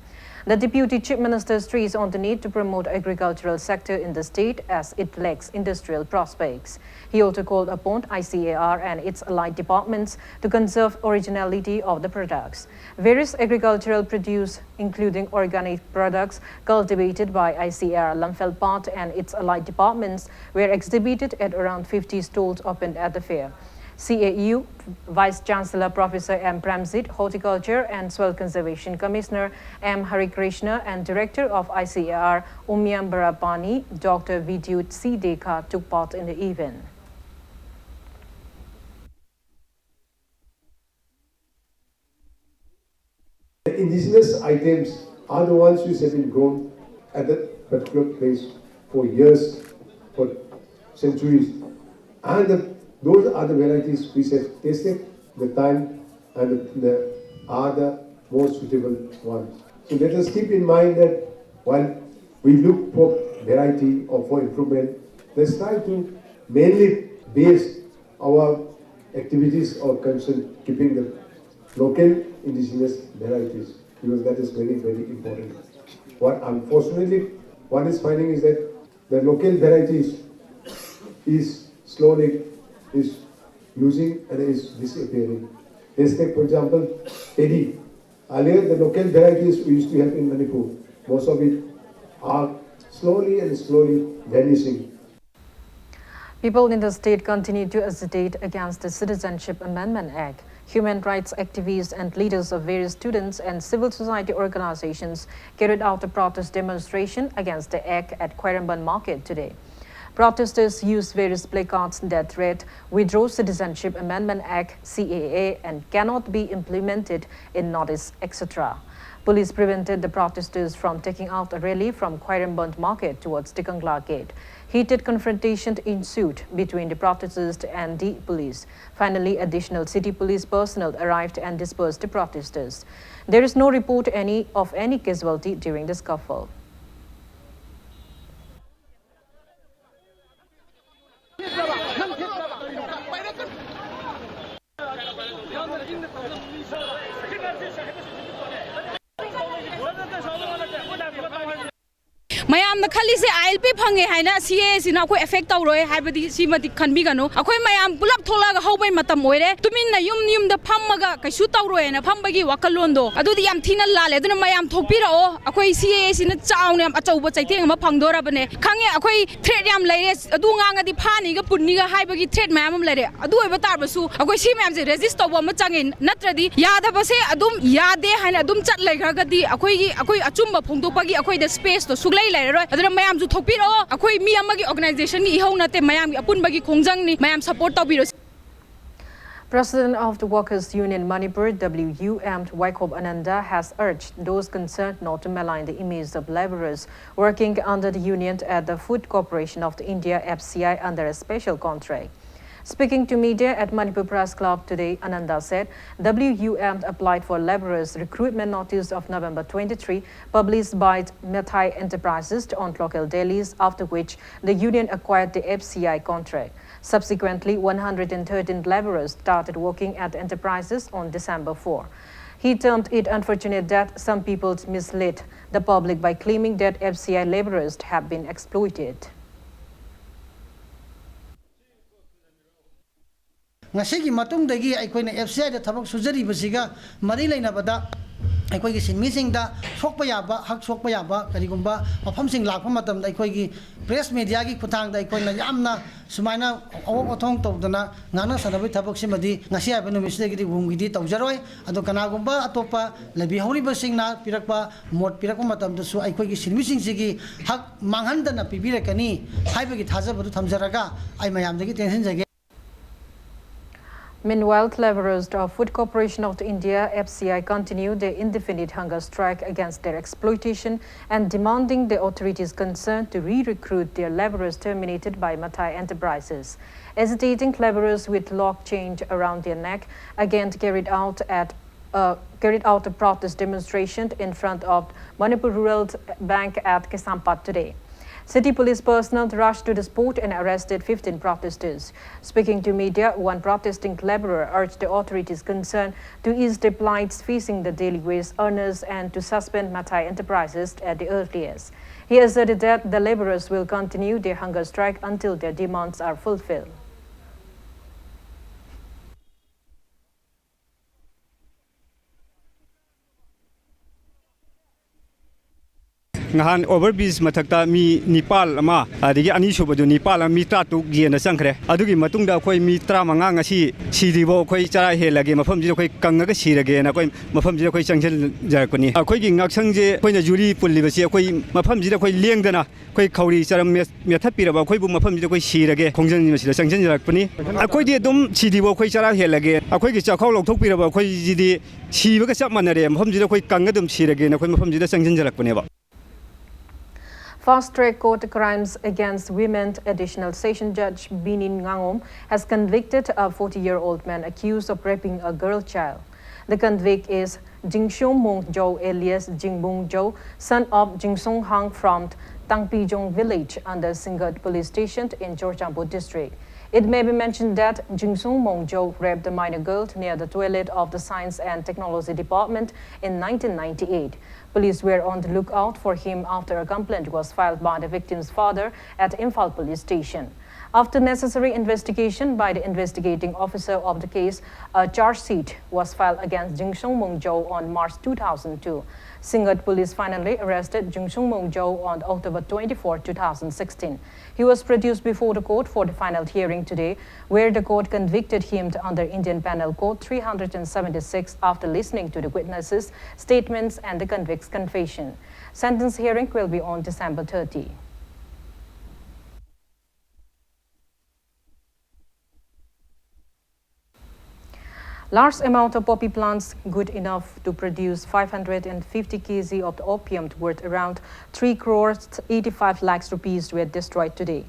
The Deputy Chief Minister stressed on the need to promote agricultural sector in the state as it lacks industrial prospects. He also called upon I C A R and its allied departments to conserve originality of the products. Various agricultural produce, including organic products cultivated by I C A R Lamphel Part and its allied departments, were exhibited at around fifty stalls opened at the fair. C A U Vice Chancellor Professor M Premjit, Horticulture and Soil Conservation Commissioner M Harikrishna, and Director of I C A R Umiam Barapani, Doctor Vidyut C Dekha took part in the event. The indigenous items are the ones which have been grown at that particular place for years, for centuries. And the, those are the varieties which have tested the time and the, the, are the most suitable ones. So let us keep in mind that while we look for variety or for improvement, let's try to mainly base our activities or concern keeping the local indigenous varieties, because that is very, very important. What unfortunately one is finding is that the local varieties is slowly is losing and is disappearing. Let's take, for example, paddy. Earlier, the local varieties we used to have in Manipur, most of it are slowly and slowly vanishing. People in the state continue to agitate against the Citizenship Amendment Act. Human rights activists and leaders of various students and civil society organizations carried out a protest demonstration against the act at Khwairamband Market today. Protesters used various placards that read, "Withdraw Citizenship Amendment Act, C A A, and cannot be implemented in Northeast," et cetera. Police prevented the protesters from taking out a rally from Khwairamband Market towards Tikangla Gate. Heated confrontation ensued between the protesters and the police. Finally, additional city police personnel arrived and dispersed the protesters. There is no report any of any casualty during the scuffle. ꯃꯌꯥꯝꯅ ꯈꯜꯂꯤꯁꯦ ꯑꯥꯏ ꯑꯦꯜ ꯄꯤ ꯐꯪꯉꯦ ꯍꯥꯏꯅ ꯁꯤ ꯑꯦ ꯑꯦꯁꯤꯅ ꯑꯩꯈꯣꯏ ꯑꯦꯐꯦꯛ ꯇꯧꯔꯣꯏ ꯍꯥꯏꯕꯗꯤ ꯁꯤꯃꯗꯤ ꯈꯟꯕꯤꯒꯅꯨ꯫ ꯑꯩꯈꯣꯏ ꯃꯌꯥꯝ ꯄꯨꯂꯞ ꯊꯣꯛꯂꯛꯑꯒ ꯍꯧꯕꯩ ꯃꯇꯝ ꯑꯣꯏꯔꯦ꯫ ꯇꯨꯃꯤꯟꯅ ꯌꯨꯝ ꯌꯨꯝꯗ ꯐꯝꯃꯒ ꯀꯩꯁꯨ ꯇꯧꯔꯣꯏꯅ ꯐꯝꯕꯒꯤ ꯋꯥꯈꯜꯂꯣꯟꯗꯣ ꯑꯗꯨꯗꯤ ꯌꯥꯝ ꯊꯤꯅ ꯂꯥꯜꯂꯦ꯫ ꯑꯗꯨꯅ ꯃꯌꯥꯝ ꯊꯣꯛꯄꯤꯔꯛꯑꯣ꯫ ꯑꯩꯈꯣꯏ ꯁꯤ ꯑꯦ ꯑꯦꯁꯤꯅ ꯆꯥꯎꯅ ꯌꯥꯝ ꯑꯆꯧꯕ ꯆꯩꯊꯦꯡ ꯑꯃ ꯐꯪꯗꯣꯔꯕꯅꯦ꯫ ꯈꯪꯉꯦ ꯑꯩꯈꯣꯏ ꯊ꯭ꯔꯦꯠ ꯌꯥꯝ ꯂꯩꯔꯦ, ꯑꯗꯨ ꯉꯥꯡꯉꯗꯤ ꯐꯥꯅꯤꯒ ꯄꯨꯟꯅꯤꯒ ꯍꯥꯏꯕꯒꯤ ꯊ꯭ꯔꯦꯠ ꯃꯌꯥꯝ ꯑꯃ ꯂꯩꯔꯦ꯫ ꯑꯗꯨ ꯑꯣꯏꯕ ꯇꯥꯔꯕꯁꯨ ꯑꯩꯈꯣꯏ ꯁꯤ ꯃꯌꯥꯝꯁꯦ ꯔꯦꯖꯤꯁ ꯇꯧꯕ ꯑꯃ ꯆꯪꯉꯦ, ꯅꯠꯇ꯭ꯔꯗꯤ ꯌꯥꯗꯕꯁꯦ ꯑꯗꯨꯝ ꯌꯥꯗꯦ ꯍꯥꯏꯅ ꯑꯗꯨꯝ ꯆꯠ ꯂꯩꯈ꯭ꯔꯒꯗꯤ ꯑꯩꯈꯣꯏꯒꯤ, ꯑꯩꯈꯣꯏ ꯑꯆꯨꯝꯕ ꯐꯣꯡꯗꯣꯛꯄꯒꯤ ꯑꯩꯈꯣꯏꯗ ꯁ꯭ꯄꯦꯁꯇꯣ ꯁꯨꯛꯂꯩ ꯂꯩꯔꯔꯣꯏ꯫ ꯑꯗꯨꯅ ꯃꯌꯥꯝꯁꯨ ꯊꯣꯛꯄꯤꯔꯛꯑꯣ꯫ ꯑꯩꯈꯣꯏ ꯃꯤ ꯑꯃꯒꯤ ꯑꯣꯔꯒꯅꯥꯏꯖꯦꯁꯟꯒꯤ ꯏꯍꯧ ꯅꯠꯇꯦ, ꯃꯌꯥꯝꯒꯤ ꯑꯄꯨꯟꯕꯒꯤ ꯈꯣꯡꯖꯪꯅꯤ꯫ ꯃꯌꯥꯝ ꯁꯄꯣꯔꯠ ꯇꯧꯕꯤꯔꯣ꯫ President of the Workers' Union Manipur, W U M, Waikhop Ananda has urged those concerned not to malign the image of laborers working under the union at the Food Corporation of the India, F C I, under a special contract. Speaking to media at Manipur Press Club today, Ananda said W U M applied for laborers' recruitment notice of November twenty-three, published by Mathai Enterprises on local dailies, after which the union acquired the F C I contract. Subsequently, one hundred thirteen laborers started working at enterprises on December four. He termed it unfortunate that some people misled the public by claiming that F C I laborers have been exploited. ꯉꯁꯤꯒꯤ ꯃꯇꯨꯡꯗꯒꯤ ꯑꯩꯈꯣꯏꯅ ꯑꯦꯐ ꯁꯤ ꯑꯥꯏꯗ ꯊꯕꯛ ꯁꯨꯖꯔꯤꯕꯁꯤꯒ ꯃꯔꯤ ꯂꯩꯅꯕꯗ ꯑꯩꯈꯣꯏꯒꯤ ꯁꯤꯟꯃꯤꯁꯤꯡꯗ ꯁꯣꯛꯄ ꯌꯥꯕ, ꯍꯛ ꯁꯣꯛꯄ ꯌꯥꯕ ꯀꯔꯤꯒꯨꯝꯕ ꯃꯐꯝꯁꯤꯡ ꯂꯥꯛꯄ ꯃꯇꯝꯗ ꯑꯩꯈꯣꯏꯒꯤ ꯄ꯭ꯔꯦꯁ ꯃꯦꯗꯤꯌꯥꯒꯤ ꯈꯨꯠꯊꯥꯡꯗ ꯑꯩꯈꯣꯏꯅ ꯌꯥꯝꯅ ꯁꯨꯃꯥꯏꯅ ꯑꯋꯣꯛ ꯑꯊꯣꯡ ꯇꯧꯗꯅ ꯉꯥꯡꯅ ꯁꯥꯟꯅꯕꯒꯤ ꯊꯕꯛꯁꯤꯃꯗꯤ ꯉꯁꯤ ꯍꯥꯏꯕ ꯅꯨꯃꯤꯠꯁꯤꯗꯒꯤꯗꯤ ꯋꯨꯝꯒꯤꯗꯤ ꯇꯧꯖꯔꯣꯏ꯫ ꯑꯗꯣ ꯀꯅꯥꯒꯨꯝꯕ ꯑꯇꯣꯞꯄ ꯂꯩꯕꯤꯍꯧꯔꯤꯕꯁꯤꯡꯅ ꯄꯤꯔꯛꯄ ꯃꯣꯠ ꯄꯤꯔꯛꯄ ꯃꯇꯝꯗꯁꯨ ꯑꯩꯈꯣꯏꯒꯤ ꯁꯤꯟꯃꯤꯁꯤꯡꯁꯤꯒꯤ ꯍꯛ ꯃꯥꯡꯍꯟꯗꯅ ꯄꯤꯕꯤꯔꯛꯀꯅꯤ ꯍꯥꯏꯕꯒꯤ ꯊꯥꯖꯕꯗꯨ ꯊꯝꯖꯔꯒ ꯑꯩ ꯃꯌꯥꯝꯗꯒꯤ ꯇꯦꯟꯁꯤꯟꯖꯒꯦ꯫ Meanwhile, laborers of Food Corporation of India, F C I, continue their indefinite hunger strike against their exploitation and demanding the authorities concerned to re-recruit their laborers terminated by Mathai Enterprises. Agitating laborers with lock chained around their neck again carried out at uh, carried out a protest demonstration in front of Manipur Rural Bank at Kaisampad today. City police personnel rushed to the spot and arrested fifteen protesters. Speaking to media, one protesting laborer urged the authorities concerned to ease the plights facing the daily wage earners and to suspend Mathai Enterprises at the earliest. He asserted that the laborers will continue their hunger strike until their demands are fulfilled. ꯅꯍꯥꯟ ꯑꯣꯚꯔ ꯕ꯭ꯔꯤꯖ ꯃꯊꯛꯇ ꯃꯤ ꯅꯤꯄꯥꯜ ꯑꯃ, ꯑꯗꯒꯤ ꯑꯅꯤꯁꯨꯕꯗꯨ ꯅꯤꯄꯥꯜ ꯑꯃ, ꯃꯤ ꯇꯔꯥꯇꯔꯨꯛ ꯌꯦꯟꯅ ꯆꯪꯈ꯭ꯔꯦ꯫ ꯑꯗꯨꯒꯤ ꯃꯇꯨꯡꯗ ꯑꯩꯈꯣꯏ ꯃꯤ ꯇꯔꯥꯃꯉꯥ ꯉꯁꯤ ꯁꯤꯗ꯭ꯔꯤꯕꯧ ꯑꯩꯈꯣꯏ ꯆꯔꯥ ꯍꯦꯜꯂꯒꯦ, ꯃꯐꯝꯁꯤꯗ ꯑꯩꯈꯣꯏ ꯀꯪꯉꯒ ꯁꯤꯔꯒꯦꯅ ꯑꯩꯈꯣꯏ ꯃꯐꯝꯁꯤꯗ ꯑꯩꯈꯣꯏ ꯆꯪꯁꯤꯟꯖꯔꯛꯄꯅꯤ꯫ ꯑꯩꯈꯣꯏꯒꯤ ꯉꯥꯛꯁꯪꯁꯦ ꯑꯩꯈꯣꯏꯅ ꯖꯨꯔꯤ ꯄꯨꯜꯂꯤꯕꯁꯤ ꯑꯩꯈꯣꯏ ꯃꯐꯝꯁꯤꯗ ꯑꯩꯈꯣꯏ ꯂꯦꯡꯗꯅ ꯑꯩꯈꯣꯏ ꯈꯧꯔꯤ ꯆꯔꯝ ꯃꯦꯠ-, ꯃꯦꯠꯊꯠꯄꯤꯔꯕ ꯑꯩꯈꯣꯏꯕꯨ ꯃꯐꯝꯁꯤꯗ ꯑꯩꯈꯣꯏ ꯁꯤꯔꯒꯦ ꯈꯣꯡꯖꯪ ꯑꯁꯤꯗ ꯆꯪꯁꯤꯟꯖꯔꯛꯄꯅꯤ꯫ ꯑꯩꯈꯣꯏꯗꯤ ꯑꯗꯨꯝ ꯁꯤꯗ꯭ꯔꯤꯕꯧ ꯑꯩꯈꯣꯏ ꯆꯔꯥ ꯍꯦꯜꯂꯒꯦ꯫ ꯑꯩꯈꯣꯏꯒꯤ ꯆꯥꯛꯈꯥꯎ ꯂꯧꯊꯣꯛꯄꯤꯔꯕ ꯑꯩꯈꯣꯏꯁꯤꯗꯤ ꯁꯤꯕꯒ ꯆꯞ ꯃꯥꯟꯅꯔꯦ꯫ ꯃꯐꯝꯁꯤꯗ ꯑꯩꯈꯣꯏ ꯀꯪꯉ ꯑꯗꯨꯝ ꯁꯤꯔꯒꯦꯅ ꯑꯩꯈꯣꯏ ꯃꯐꯝꯁꯤꯗ ꯆꯪꯁꯤꯟꯖꯔꯛꯄꯅꯦꯕ꯫ Fast Track Court Crimes Against Women Additional Session Judge Binin Ngangom has convicted a forty-year-old man accused of raping a girl child. The convict is Jingsung Mong Jo alias Jing Mong Jo, son of Jingsung Hang from Tangpijong village under Singat police station in Churachandpur district. It may be mentioned that Jingsung Mong Jo raped the minor girl near the toilet of the Science and Technology Department in nineteen ninety-eight. Police were on the lookout for him after a complaint was filed by the victim's father at Imphal Police Station. After necessary investigation by the investigating officer of the case, a charge sheet was filed against Jingshong Mongjo on March two thousand two. Singngat police finally arrested Jingshong Mongjo on October twenty-fourth, two thousand sixteen. He was produced before the court for the final hearing today, where the court convicted him under Indian Penal Code three hundred and seventy-six after listening to the witnesses' statements and the convict's confession. Sentence hearing will be on December thirty. Large amount of poppy plants good enough to produce five hundred and fifty kilograms of the opium worth around three crores eighty-five lakhs rupees were destroyed today.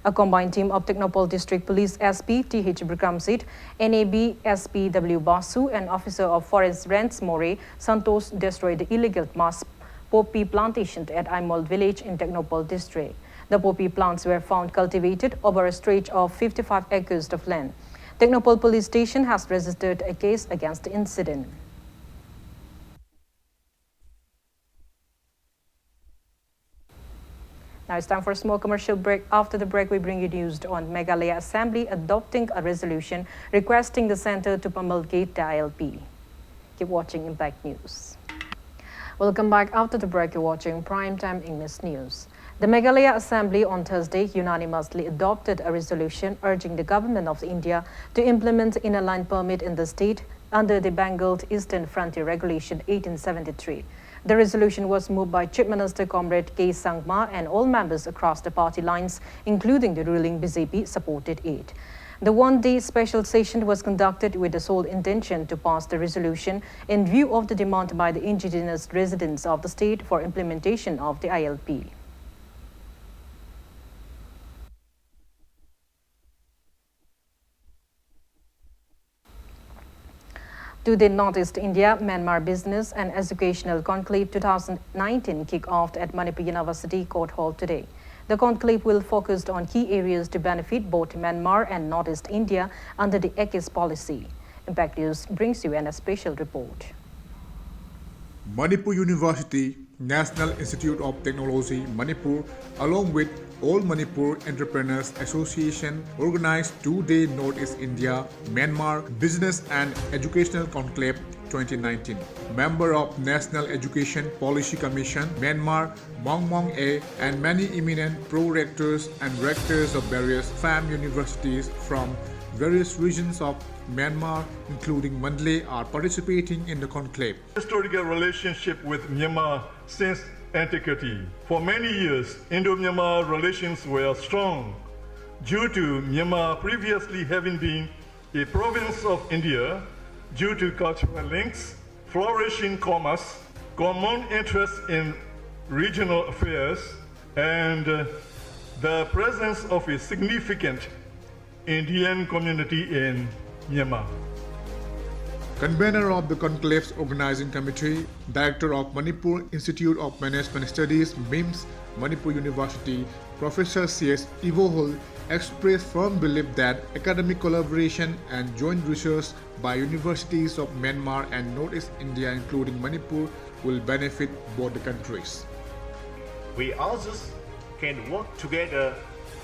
A combined team of Technopole District Police S P T H Bikramjit, N A B S P W Basu, and Officer of Forest Range Moreh Santosh destroyed the illegal mass poppy plantation at Aimol village in Technopole district. The poppy plants were found cultivated over a stretch of fifty-five acres of land. Technopole Police Station has registered a case against the incident. Now it's time for a small commercial break. After the break, we bring you news on Meghalaya Assembly adopting a resolution requesting the centre to promulgate the I L P. Keep watching Impact News. Welcome back. After the break, you're watching Prime Time English News. The Meghalaya Assembly on Thursday unanimously adopted a resolution urging the Government of India to implement Inner Line Permit in the state under the Bengal Eastern Frontier Regulation eighteen seventy-three. The resolution was moved by Chief Minister Comrade K Sangma, and all members across the party lines, including the ruling B J P, supported it. The one-day special session was conducted with the sole intention to pass the resolution in view of the demand by the indigenous residents of the state for implementation of the I L P. Today, Northeast India, Myanmar Business and Educational Conclave two thousand nineteen kick off at Manipur University Court Hall today. The conclave will focus on key areas to benefit both Myanmar and Northeast India under the ACIS policy. Impact News brings you an, a special report. Manipur University, National Institute of Technology, Manipur, along with All Manipur Entrepreneurs Association, organized two-day Northeast India, Myanmar Business and Educational Conclave twenty nineteen. Member of National Education Policy Commission, Myanmar, Maung Maung Aye, and many eminent pro-rectors and rectors of various fam universities from various regions of Myanmar, including Mandalay, are participating in the conclave. Historical relationship with Myanmar since antiquity. For many years, Indo-Myanmar relations were strong due to Myanmar previously having been a province of India, due to cultural links, flourishing commerce, common interest in regional affairs, and uh, the presence of a significant Indian community in Myanmar. Convener of the conclave's organizing committee, Director of Manipur Institute of Management Studies, MIMS, Manipur University, Professor C S Ivohul, expressed firm belief that academic collaboration and joint research by universities of Myanmar and Northeast India, including Manipur, will benefit both the countries. We also can work together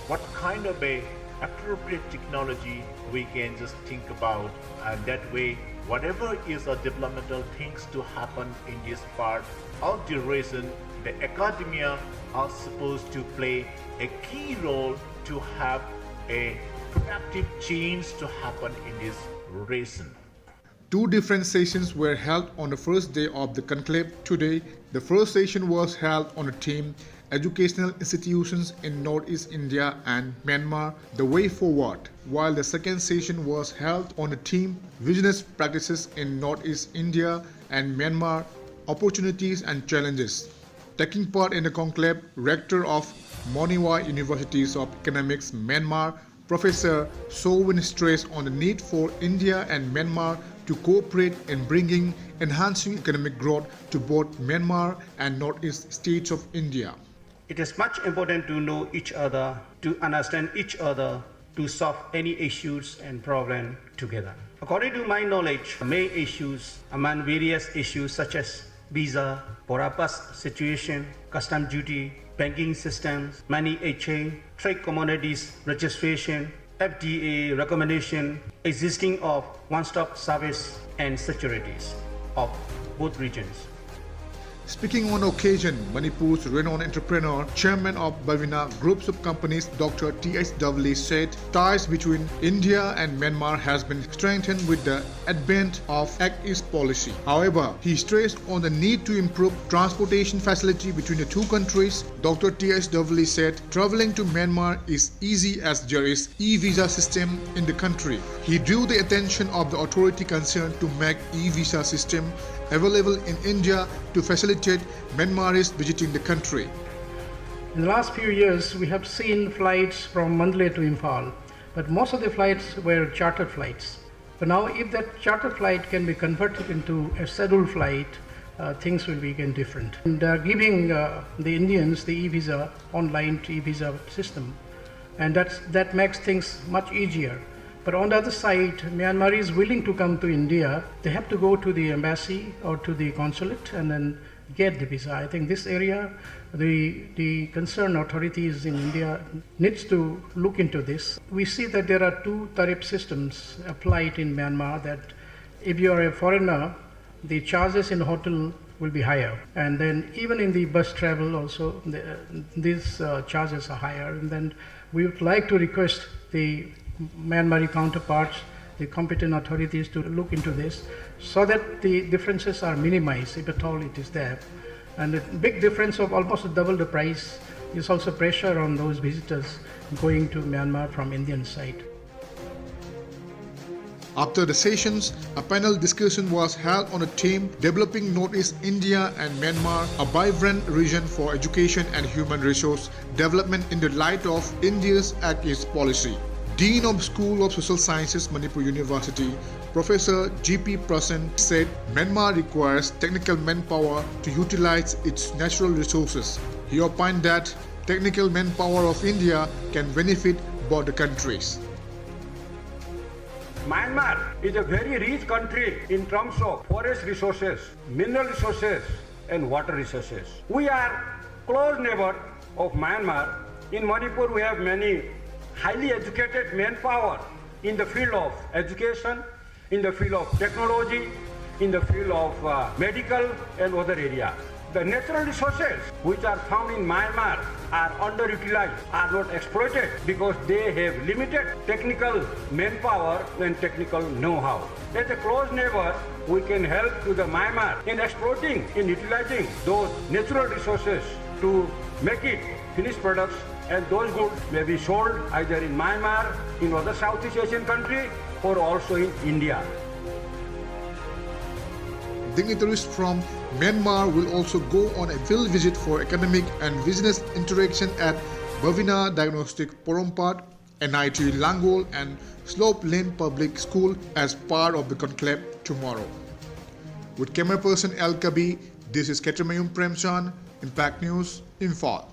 what kind of a appropriate technology we can just think about, and that way whatever is a developmental things to happen in this part of the region, the academia are supposed to play a key role to have a productive change to happen in this region. Two different sessions were held on the first day of the conclave today. The first session was held on the theme Educational Institutions in Northeast India and Myanmar, the Way Forward, while the second session was held on the theme Business Practices in Northeast India and Myanmar, Opportunities and Challenges. Taking part in the conclave, Rector of Monywa Universities of Economics, Myanmar, Professor Sowin stressed on the need for India and Myanmar to cooperate in bringing enhancing economic growth to both Myanmar and Northeast states of India. It is much important to know each other, to understand each other, to solve any issues and problem together. According to my knowledge, main issues among various issues such as visa, border pass situation, custom duty, banking systems, money exchange, trade commodities registration, F D A recommendation, existing of one-stop service and securities of both regions. Speaking on occasion, Manipur's renowned entrepreneur, chairman of Bavina Groups of Companies, Doctor T H Davli said ties between India and Myanmar has been strengthened with the advent of Act East policy. However, he stressed on the need to improve transportation facility between the two countries. Doctor T H Davli said traveling to Myanmar is easy as there is e-visa system in the country. He drew the attention of the authority concerned to make e-visa system available in India to facilitate Myanmaris visiting the country. In the last few years, we have seen flights from Mandalay to Imphal, but most of the flights were chartered flights. But now, if that chartered flight can be converted into a scheduled flight, uh, things will be again different. And uh, giving uh, the Indians the e-visa, online e-visa system, and that's, that makes things much easier. But on the other side, Myanmar is willing to come to India. They have to go to the embassy or to the consulate and then get the visa. I think this area, the, the concerned authorities in India needs to look into this. We see that there are two tariff systems applied in Myanmar, that if you are a foreigner, the charges in hotel will be higher. And then even in the bus travel also, the, these uh, charges are higher. And then we would like to request the Myanmari counterparts, the competent authorities, to look into this so that the differences are minimized, if at all it is there. And a big difference of almost double the price is also pressure on those visitors going to Myanmar from Indian side. After the sessions, a panel discussion was held on a theme developing Northeast India and Myanmar, a vibrant region for education and human resource development in the light of India's Act East policy. Dean of School of Social Sciences, Manipur University, Professor G P Prasen said Myanmar requires technical manpower to utilize its natural resources. He opined that technical manpower of India can benefit both the countries. Myanmar is a very rich country in terms of forest resources, mineral resources, and water resources. We are close neighbor of Myanmar. In Manipur, we have many highly educated manpower in the field of education, in the field of technology, in the field of uh, medical and other area. The natural resources which are found in Myanmar are underutilized, are not exploited because they have limited technical manpower and technical know-how. As a close neighbor, we can help to the Myanmar in exploiting, in utilizing those natural resources to make it finished products, and those goods may be sold either in Myanmar, in other Southeast Asian country, or also in India. Dignitaries from Myanmar will also go on a field visit for academic and business interaction at Bhavina Diagnostic Porompat, N I T Langol, and Slope Lane Public School as part of the conclave tomorrow. With camera person L Kabi, this is Ketrimayum Premchand, Impact News, Imphal.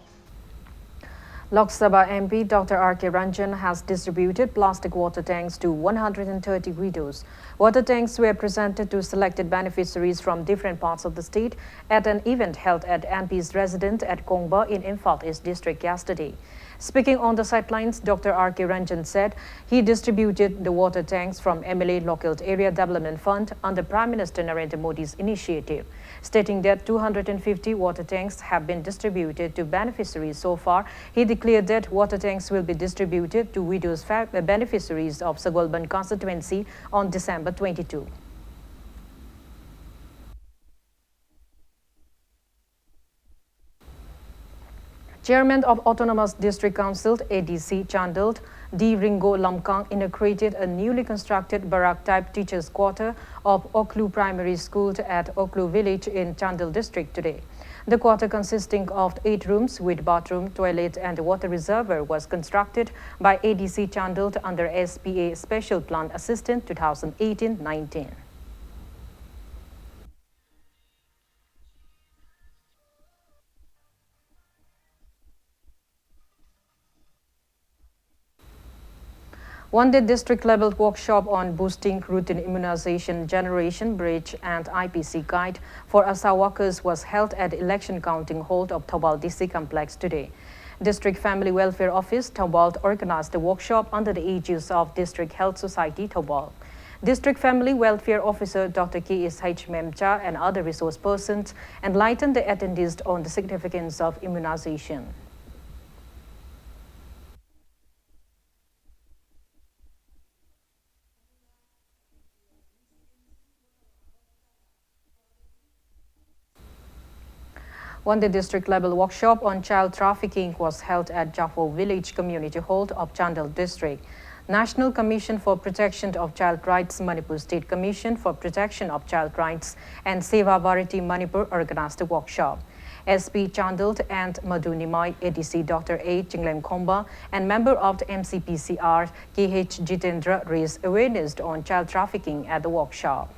Lok Sabha M P Doctor R K Ranjan has distributed plastic water tanks to one hundred thirty widows. Water tanks were presented to selected beneficiaries from different parts of the state at an event held at M P's residence at Kongba in Imphal East District yesterday. Speaking on the sidelines, Doctor R K Ranjan said he distributed the water tanks from M L A Local Area Development Fund under Prime Minister Narendra Modi's initiative. Stating that two hundred fifty water tanks have been distributed to beneficiaries so far, he declared that water tanks will be distributed to widows fa- beneficiaries of Sagolband constituency on December twenty-two. Chairman of Autonomous District Council, A D C Chandel, D Ringo Lamkang, inaugurated a newly constructed barrack-type teachers' quarter of Oklu Primary School at Oklu Village in Chandel District today. The quarter, consisting of eight rooms with bathroom, toilet and water reservoir, was constructed by A D C Chandel under S P A Special Plan Assistance two thousand eighteen nineteen. One-day district-level workshop on boosting routine immunization, generation bridge and I P C guide for ASHA workers was held at election counting hall of Thoubal D C complex today. District Family Welfare Office, Thoubal, organized the workshop under the aegis of District Health Society, Thoubal. District Family Welfare Officer Doctor K S H Memcha and other resource persons enlightened the attendees on the significance of immunization. One-day district-level workshop on child trafficking was held at Jafo Village Community Hall of Chandel District. National Commission for Protection of Child Rights, Manipur State Commission for Protection of Child Rights, and Seva Bharati Manipur organized the workshop. S P Chandel and Madhu Nimai, A D C Doctor A Chinglem Khomba, and member of the M C P C R, K H Jitendra, raised awareness on child trafficking at the workshop.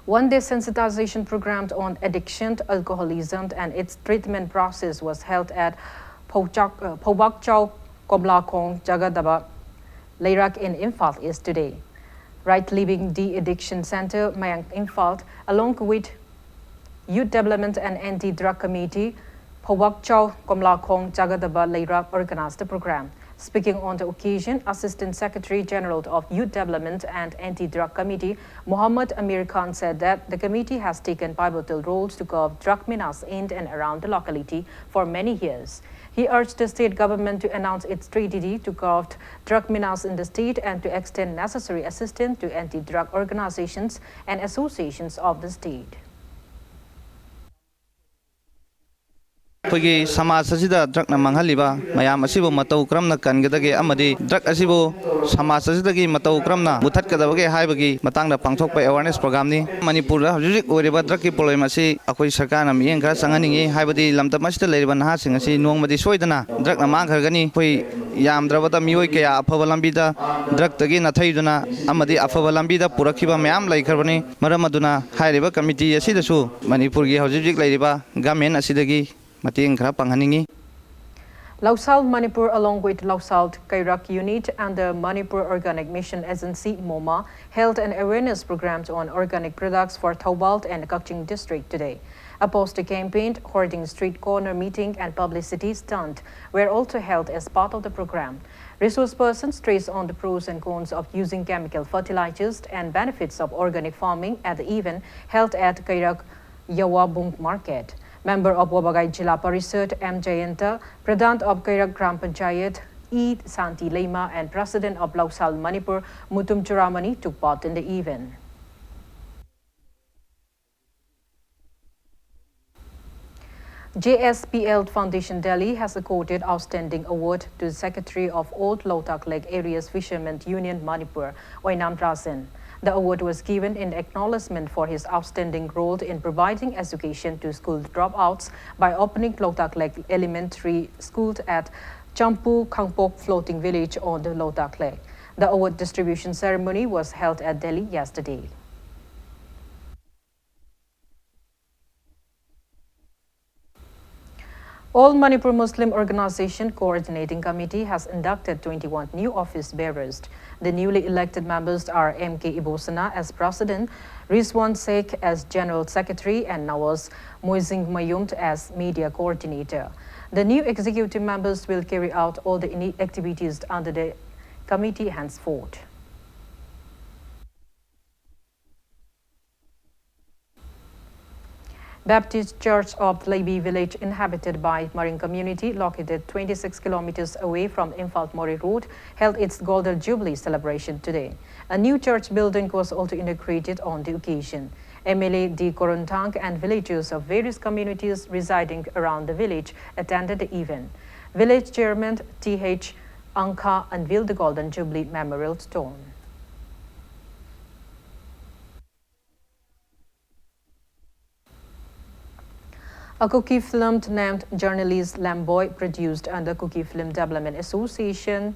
One-day sensitization program on addiction, alcoholism, and its treatment process was held at Phouchak-, uh, Phoubakchao Komlakhong Jagadaba Leirak in Imphal East today. Right Living De-Addiction Center, Mayank, Imphal, along with Youth Development and Anti-Drug Committee, Phoubakchao Komlakhong Jagadaba Leirak organized the program. Speaking on the occasion, Assistant Secretary General of Youth Development and Anti-Drug Committee, Muhammad Amir Khan, said that the committee has taken pivotal roles to curb drug menace in and around the locality for many years. He urged the state government to announce its strategy to curb drug menace in the state and to extend necessary assistance to anti-drug organizations and associations of the state. ꯑꯩꯈꯣꯏꯒꯤ ꯁꯃꯥꯖ ꯑꯁꯤꯗ ꯗ꯭ꯔꯒꯅ ꯃꯥꯡꯍꯜꯂꯤꯕ ꯃꯌꯥꯝ ꯑꯁꯤꯕꯨ ꯃꯇꯧ ꯀꯔꯝꯅ ꯀꯟꯒꯗꯒꯦ ꯑꯃꯗꯤ ꯗ꯭ꯔꯒ ꯑꯁꯤꯕꯨ ꯁꯃꯥꯖ ꯑꯁꯤꯗꯒꯤ ꯃꯇꯧ ꯀꯔꯝꯅ ꯃꯨꯊꯠꯀꯗꯕꯒꯦ ꯍꯥꯏꯕꯒꯤ ꯃꯇꯥꯡꯗ ꯄꯥꯡꯊꯣꯛꯄ ꯑꯦꯋꯥꯔꯅꯦꯁ ꯄ꯭ꯔꯣꯒ꯭ꯔꯥꯝꯅꯤ꯫ ꯃꯅꯤꯄꯨꯔꯗ ꯍꯧꯖꯤꯛ ꯍꯧꯖꯤꯛ ꯑꯣꯏꯔꯤꯕ ꯗ꯭ꯔꯒꯀꯤ ꯄ꯭ꯔꯣꯕ꯭ꯂꯦꯝ ꯑꯁꯤ ꯑꯩꯈꯣꯏ ꯁꯔꯀꯥꯔꯅ ꯃꯤꯠꯌꯦꯡ ꯈꯔ ꯆꯪꯍꯟꯅꯤꯡꯏ, ꯍꯥꯏꯕꯗꯤ ꯂꯝꯗꯝ ꯑꯁꯤꯗ ꯂꯩꯔꯤꯕ ꯅꯍꯥꯁꯤꯡ ꯑꯁꯤ ꯅꯣꯡꯃꯗꯤ ꯁꯣꯏꯗꯅ ꯗ꯭ꯔꯒꯅ ꯃꯥꯡꯈ꯭ꯔꯒꯅꯤ꯫ ꯑꯩꯈꯣꯏ ꯌꯥꯝꯗ꯭ꯔꯕꯗ ꯃꯤꯑꯣꯏ ꯀꯌꯥ ꯑꯐꯕ ꯂꯝꯕꯤꯗ ꯗ꯭ꯔꯒꯇꯒꯤ ꯅꯥꯊꯩꯗꯨꯅ ꯑꯃꯗꯤ ꯑꯐꯕ ꯂꯝꯕꯤꯗ ꯄꯨꯔꯛꯈꯤꯕ ꯃꯌꯥꯝ ꯂꯩꯈ꯭ꯔꯕꯅꯤ꯫ ꯃꯔꯝ ꯑꯗꯨꯅ ꯍꯥꯏꯔꯤꯕ ꯀꯃꯤꯇꯤ ꯑꯁꯤꯗꯁꯨ ꯃꯅꯤꯄꯨꯔꯒꯤ ꯍꯧꯖꯤꯛ ꯍꯧꯖꯤꯛ ꯂꯩꯔꯤꯕ ꯒꯃꯦꯟ ꯑꯁꯤꯗꯒꯤ ꯃꯇꯦꯡ ꯈꯔ ꯄꯥꯡꯍꯟꯅꯤꯡꯏ꯫ Lausal Manipur, along with Lausal Kairak Unit and the Manipur Organic Mission Agency, MOMA, held an awareness program on organic products for Thoubal and Kakching district today. A poster campaign, hoarding street corner meeting and publicity stunt were also held as part of the program. Resource persons stressed on the pros and cons of using chemical fertilizers and benefits of organic farming at the event held at Kairak Yawabung Market. Member of Wabagai Jila Parishad, M Jayanta, Pradhan of Kairak Gram Panchayat, E Santi Leima, and President of Lausal Manipur, Mutum Churamani, took part in the event. J S P L Foundation Delhi has accorded outstanding award to the Secretary of Old Loktak Lake Areas Fishermen Union Manipur, Oinam Rasen. The award was given in acknowledgement for his outstanding role in providing education to school dropouts by opening Loktak Lake Elementary School at Champu Khangpok Floating Village on the Loktak Lake. The award distribution ceremony was held at Delhi yesterday. All Manipur Muslim Organization Coordinating Committee has inducted twenty-one new office bearers. The newly elected members are M K Ibosana as President, Rizwan Sheikh as General Secretary, and Nawaz Moizing Mayumt as Media Coordinator. The new executive members will carry out all the ini- activities under the committee henceforth. Baptist Church of Leibi village, inhabited by Maring community, located twenty-six kilometers away from Imphal Moreh Road, held its Golden Jubilee celebration today. A new church building was also inaugurated on the occasion. M L A D Koronthang and villagers of various communities residing around the village attended the event. Village Chairman T H Angkha unveiled the Golden Jubilee Memorial Stone. A Kuki film named Journalist Lamboy, produced under Kuki Film Development Association,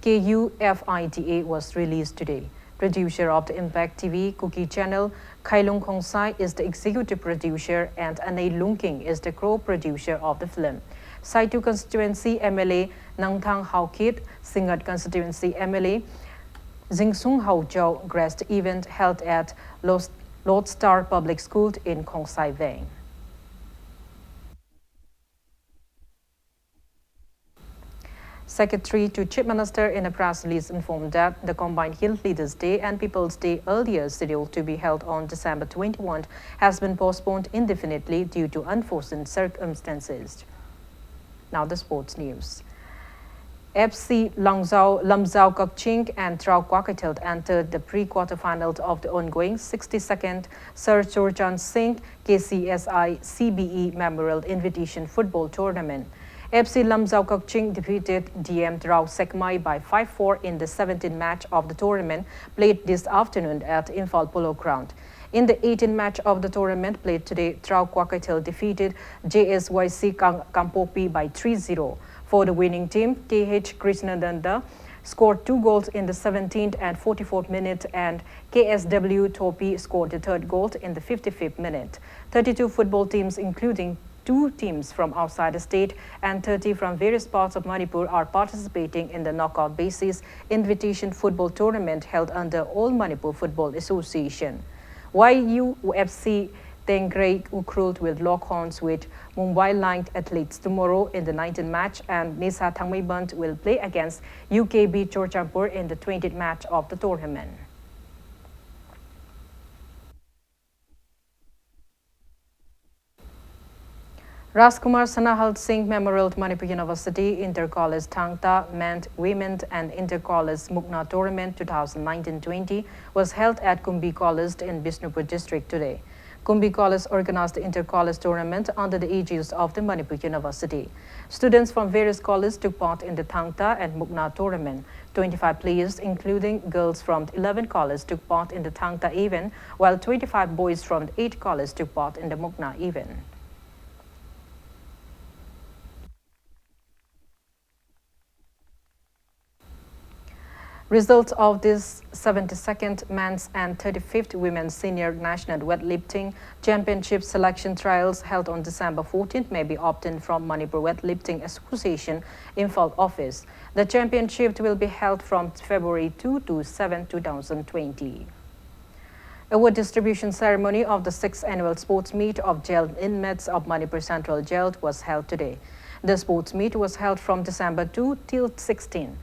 K U F I D A, was released today. Producer of the Impact T V Kuki channel, Khailung Khongsai, is the executive producer and Anei Lungking is the co-producer of the film. Saitu constituency M L A Nangthang Haokip, Singngat constituency M L A Zingsung Haojao graced the event held at Los- Lodestar Public School in Khongsai Veng. Secretary to Chief Minister in a press release informed that the combined Hill Leaders Day and People's Day earlier scheduled to be held on December twenty-one has been postponed indefinitely due to unforeseen circumstances. Now the sports news. F C Langzau, Lamzau Kakching and Trau Kwakaitel entered the pre-quarterfinals of the ongoing sixty-second Sir Churchan Singh K C S I C B E Memorial Invitation Football Tournament. F C Lamzau Kakching defeated D M Trau Sekmai by five four in the seventeenth match of the tournament played this afternoon at Imphal Polo Ground. In the eighteenth match of the tournament played today, Trau Kwakaitel defeated J S Y C Kang- Kampopi by three zero. For the winning team, K H Krishnananda scored two goals in the seventeenth and forty-fourth minute, and K S W Thopi scored the third goal in the fifty-fifth minute. Thirty-two football teams, including two teams from outside the state and thirty from various parts of Manipur, are participating in the knockout basis invitation football tournament held under All Manipur Football Association. Y U F C Tengkrei Ukhrul will lock horns with Mumbai Lion Athletes tomorrow in the nineteenth match, and Nisa Thangmeiband will play against U K B Churachandpur in the twentieth match of the tournament. Rajkumar Sanahal Singh Memorial Manipur University Inter-College Thangta Men's, Women's and Inter-College Mukna Tournament twenty nineteen twenty was held at Kumbi College in Bishnupur district today. Kumbi College organized the Inter-College Tournament under the aegis of the Manipur University. Students from various colleges took part in the Thangta and Mukna Tournament. Twenty-five players, including girls from eleven colleges, took part in the Thangta event, while twenty-five boys from eight colleges took part in the Mukna event. Results of this seventy-second Men's and thirty-fifth Women's Senior National Weightlifting Championship selection trials held on December fourteenth may be obtained from Manipur Weightlifting Association Imphal office. The championship will be held from February two to seven, two thousand twenty. Award distribution ceremony of the sixth annual sports meet of jail inmates of Manipur Central Jail was held today. The sports meet was held from December two till sixteen.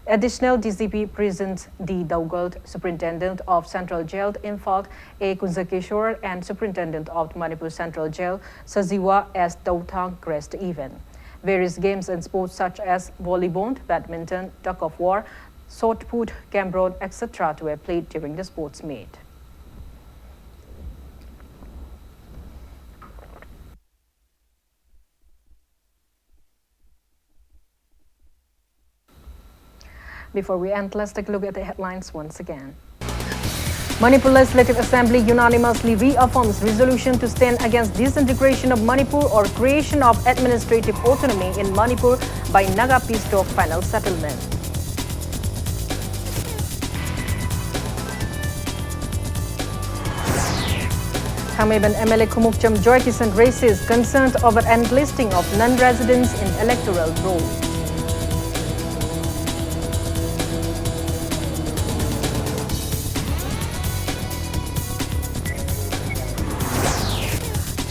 Additional D G P President D Dougal, Superintendent of Central Jail Imphal A Kunjakeshwar, and Superintendent of Manipur Central Jail Sajiwa S Douthang graced the event. Various games and sports such as volleyball, badminton, tug of war, shot put, carom, et cetera were played during the sports meet. Before we end, let's take a look at the headlines once again. Manipur Legislative Assembly unanimously reaffirms resolution to stand against disintegration of Manipur or creation of administrative autonomy in Manipur by Naga peace talk final settlement. Thangmeiban M L A Khumukcham Joykisan raises concern over unlisting of non-residents in electoral roll.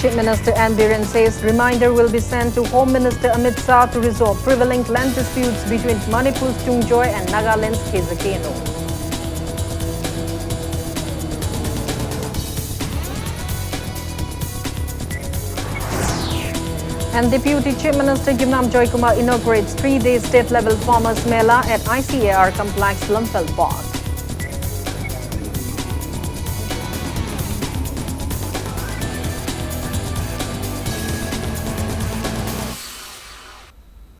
Chief Minister N Biren says reminder will be sent to Home Minister Amit Shah to resolve prevailing land disputes between Manipur's Tungjoy and Nagaland's Khezhekeno. And Deputy Chief Minister Yumnam Joykumar inaugurates three-day state-level farmers mela at I C A R complex, Lamphel Park.